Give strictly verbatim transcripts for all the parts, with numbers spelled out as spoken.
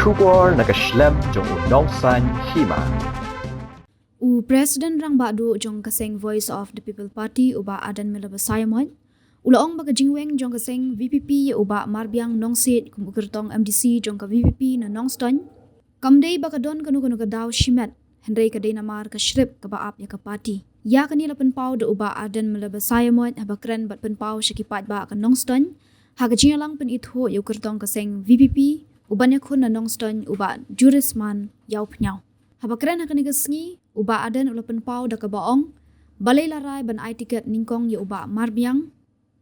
Khubor na ka shlem jong u Nongsaiñ Hima. U President Rangbah Duh jong ka seng Voice of the People Party, u Bah Ardent Miller Basaiawmoit, u la ong ba ka jingweng jong ka seng V P P ïa u Bah Marbiang Nongsiej kum u kyrtong M D C jong ka V P P na Nongstoiñ kam dei ba ka don kano kano ka daw shimet, hynrei ka dei namar ka shrip kaba ap ïa ka party. Ïa kane la pynpaw da u Bah Ardent Miller Basaiawmoit haba kren bad pynpaw sha ki paidbah ka Nongstoiñ ha ka jingïalang pynithuh ïa u kyrtong ka seng V P P u ban ïakhun na Nongstoiñ, u Bah Jurisman Ïawphniaw. Haba kren ha kane ka sngi, u Bah Ardent u la pynpaw da kaba ong, balei la rai ban ai tiket nyngkong ïa u Bah Marbiang,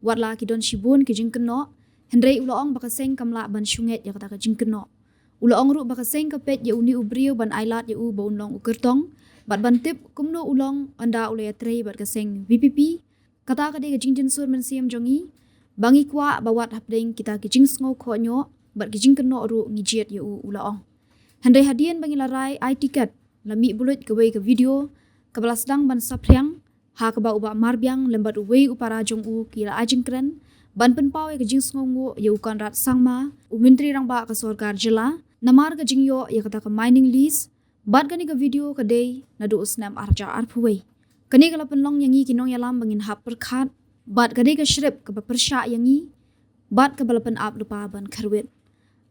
wat la ki don shibun ki jingkynnoh, hynrei u la ong ba ka seng kam lah ban shu ngeit ïa kata ka jingkynnoh. U la ong ruh ba ka seng ka peit ïa une u briew ban ai lad ïa u ba un long u kyrtong, bad ban tip kumno u long ynda u la ïatrei bad ka seng V P P. Kata ka dei ka jingjynsur mynsiem jong ngi, ba ngi kwah ba wat hapdeng kita ki jingsngew khohñioh bad ki jingkynnoh ruh ngi jied ïa u, u la ong. Hynrei hadien ba ngi la rai ai tiket, la mih buit kawei ka video kaba la sdang ban saphriang, ha kaba u Bah Marbiang lem bad uwei u para jong u ki la ai jingkren ban pynpaw ïa ka jingsngewnguh ïa u Conrad Sangma, u Myntri Rangbah ka Sorkar Jylla, namar ka jingïoh ïa kata ka mining lease. Bad kane ka video ka dei naduh u snem ar hajar arphew wei. Kane ka la pynlong ïa ngi ki nongïalam ba ngin hap pyrkhat, bad ka dei ka shrip kaba pyrshah ïa ngi, bad kaba la pynap lypa ban kyrwit.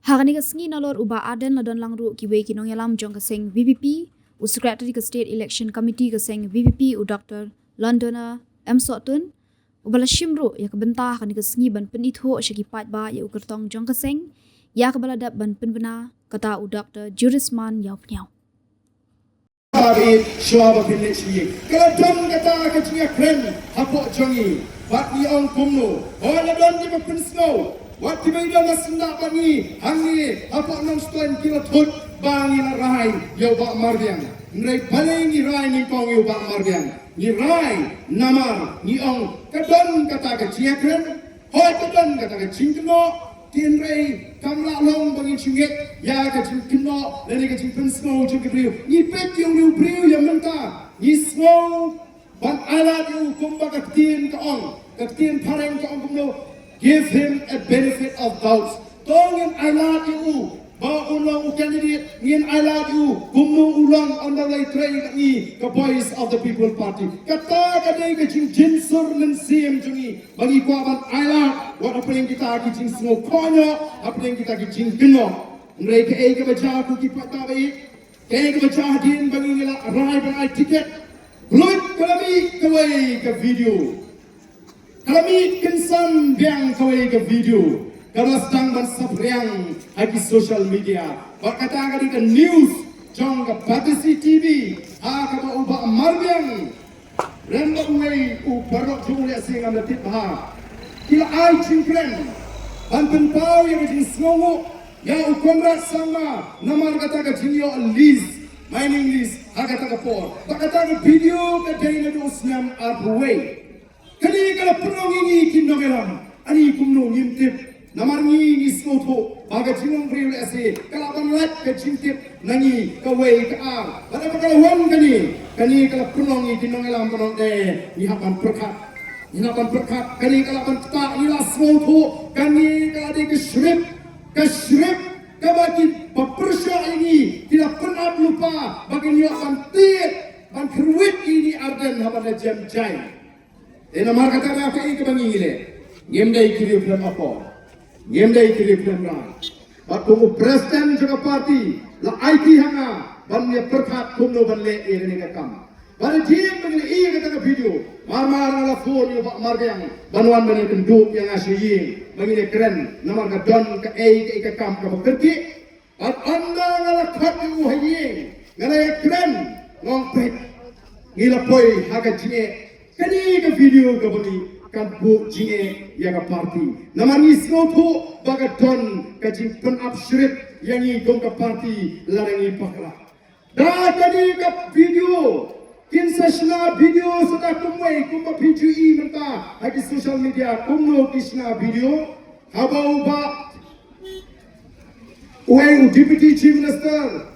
Ha kane ka sngi nalor u Bah Ardent la don lang ruh kiwei ki nongïalam jong ka seng V P P, u Secretary ka State Election Committee ka seng V P P, u Doctor Londoner M Sohtun, uba la shim ruh ïa ka bynta ha kane ka sngi ban pynithuh sha ki paidbah ïa u kyrtong jong ka seng, ïa kaba la dep ban pynbna, kata u Doctor Jurisman Ïawphniaw. Ba rit shuwa ba phin leit sha ïing. Ka la don kata ka jingïakren hapoh jong ngi. Bad ngi ong kumno? Hooid, la don kiba pynsngew. Wat kiba i don na syndah bad ngi hangne hapoh Nongstoiñ ki la thut ba ngi la rai ïa u Bah Marbiang. Hynrei balei ngi rai nyngkong ïa u Bah Marbiang? Ngi rai namar ngi ong ka don kata ka jingïakren. Hooid, ka don kata ka jingkynnoh, hynrei kam lah long ba ngin shu ngeit ïa ka jingkynnoh lane ka jingpynsngew jong ki briew. Ngi peit ïa une u briew ïa mynta, ngi sngew ban ai lad ïa u kumba ka ktien ka ong, ka ktien phareng ka ong kumno, give him a benefit of doubts. To ngin ai lad ïa u ba un long u candidate, ngin ai lad ïa u kumno u long ynda u la ïatrei bad ngi ka Voice of the People Party. Kata ka dei ka jingjynsur mynsiem jong ngi. Ba ngi kwah ban ai lad wat hapdeng kita ki jingsngew khohñioh, hapdeng kita ki jingkynnoh. Hynrei kaei kaba jia ko ki paidbah ba ïeit, kaei kaba jia hadien ba ngi la rai ban ai tiket, buit ka la mih kawei ka video. Ka la mih kynsan biang kawei ka video kaba sdang ban saphriang ha ki social media. Bad kata ka dei ka news jong ka Batesi T V, ha kaba u Bah Marbiang lem bad uwei u paralok jong u, lehse ngam da tip bha, ki la ai jingkren ban pynpaw ïa ka jingsngewnguh ïa u Conrad Sangma namar kata ka jingïoh lease, mining lease ha kata ka por. Bad kata ka video ka dei naduh u snem arphew wei. Kane ka la pynlong ïa ngi ki nongïalam, ani kumno ngim tip. Namar ngi ngi sngewthuh ba ka jinglong briew lehse ka lah ban lait ka jingtip na ngi kawei ka ar. Bad haba ka la wan kane, kane ka la pynlong ïa ki nongïalam ban ong, eh, ngi hap ban pyrkhat. Ngi hap ban pyrkhat, kane ka lah ban ktah, ngi la sngewthuh, kane ka la dei ka shrip, ka shrip kaba ki ba pyrshah ïa ngi ki la pynap lypa ba kin ïoh ban tied, ban kyrwit ïa ngi Ardent haba la jem jai. Te namar kata ka kaei kaba ngi ngi leh. Ngim dei ki riewkhlem akor. Ngim dei ki riewkhlem rai. Bad kum u president jong ka party la aiti ha nga ban ïa pyrkhat kumno ban leh ïa kane ka kam. Bad hadien ba ngi la ïoh ïa kata ka video, mar mar nga la phone ïa u Bah Marbiang ban wan ban ïa kynduh ïa nga sha ïing ba ngin ïa kren namar ka don kaei kaei ka kam kaba kyrkieh. Bad ynda nga la khot ïa u ha ïing, nga la ïakren, nga ong peit, ngi la poi ha ka jingeh. Kane ka video kaba ngi kan buh jingeh ïa ka party. Namar ngi sngewthuh ba ka don ka jingpynap shrip ïa ngi kum ka party lada ngi bakla. Da kane ka video, kin sa shna video sa da kumwei, kumba phi ju i mynta ha ki social media, kumno ki shna video. Haba u Bah Uwei u Deputy Chief Minister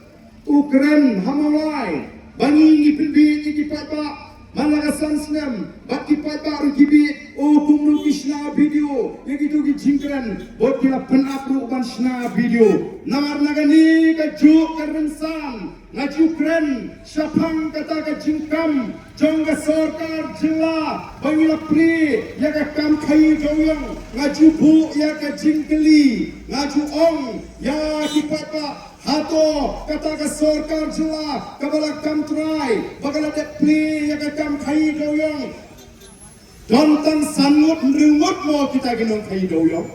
u kren ha Mawlai ba ngi ngi pynbieit ïa ki paidbah man la ka san snem, bad ki paidbah ruh ki bieit O kumno ki shna video ïa kito ki jingkren, bad ki la pynap ruh ban shna video. Namar na kane kajuh ka rynsan nga ju kren shaphang kata ka jingkam jong ka sorkar jylla ba ngi la plie ïa ka kam khaïi dewiong. Nga ju buh ïa ka jingkylli, nga ju ong ïa ki paidbah, hato kata ka sorkar jylla kaba la kam trai ba ka la dep plie ïa ka kam khaïi dewiong, don tang san ngut hynriew ngut mo kita ki nongkhaïi dewiong?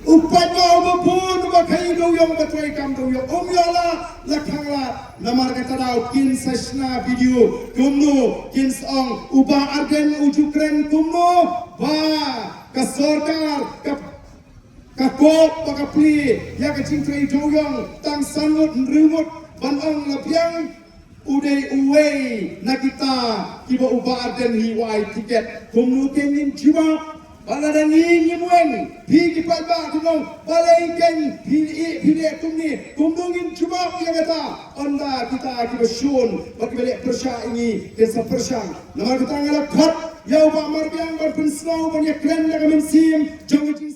U paidbah uba bun uba khaïi dewiong, ba trei kam dewiong, um ïoh lad la khang lad. Namar kata daw kin sa shna video kumno, kin sa ong u Bah Ardent u ju kren kumno ba ka sorkar ka, ka kop ba ka plie ïa ka jingtrei dewiong tang san ngut hynriew ngut, ban ong la biang u dei uwei na kita kiba u Bah Ardent hi u ai tiket. Kumno kein ngin jubab? Ba lada ngi ngim weng, phi ki paidbah kin ong balei kein phi ïeh phi leh kumne? Kumno ngin jubab ïa kata? Ynda kita kiba shun bad kiba leh pyrshah ïa ngi kin sa pyrshang. Namar kata nga la khot ïa u Bah Marbiang ban pynsngew, ban ïakren da ka mynsiem jong ka jing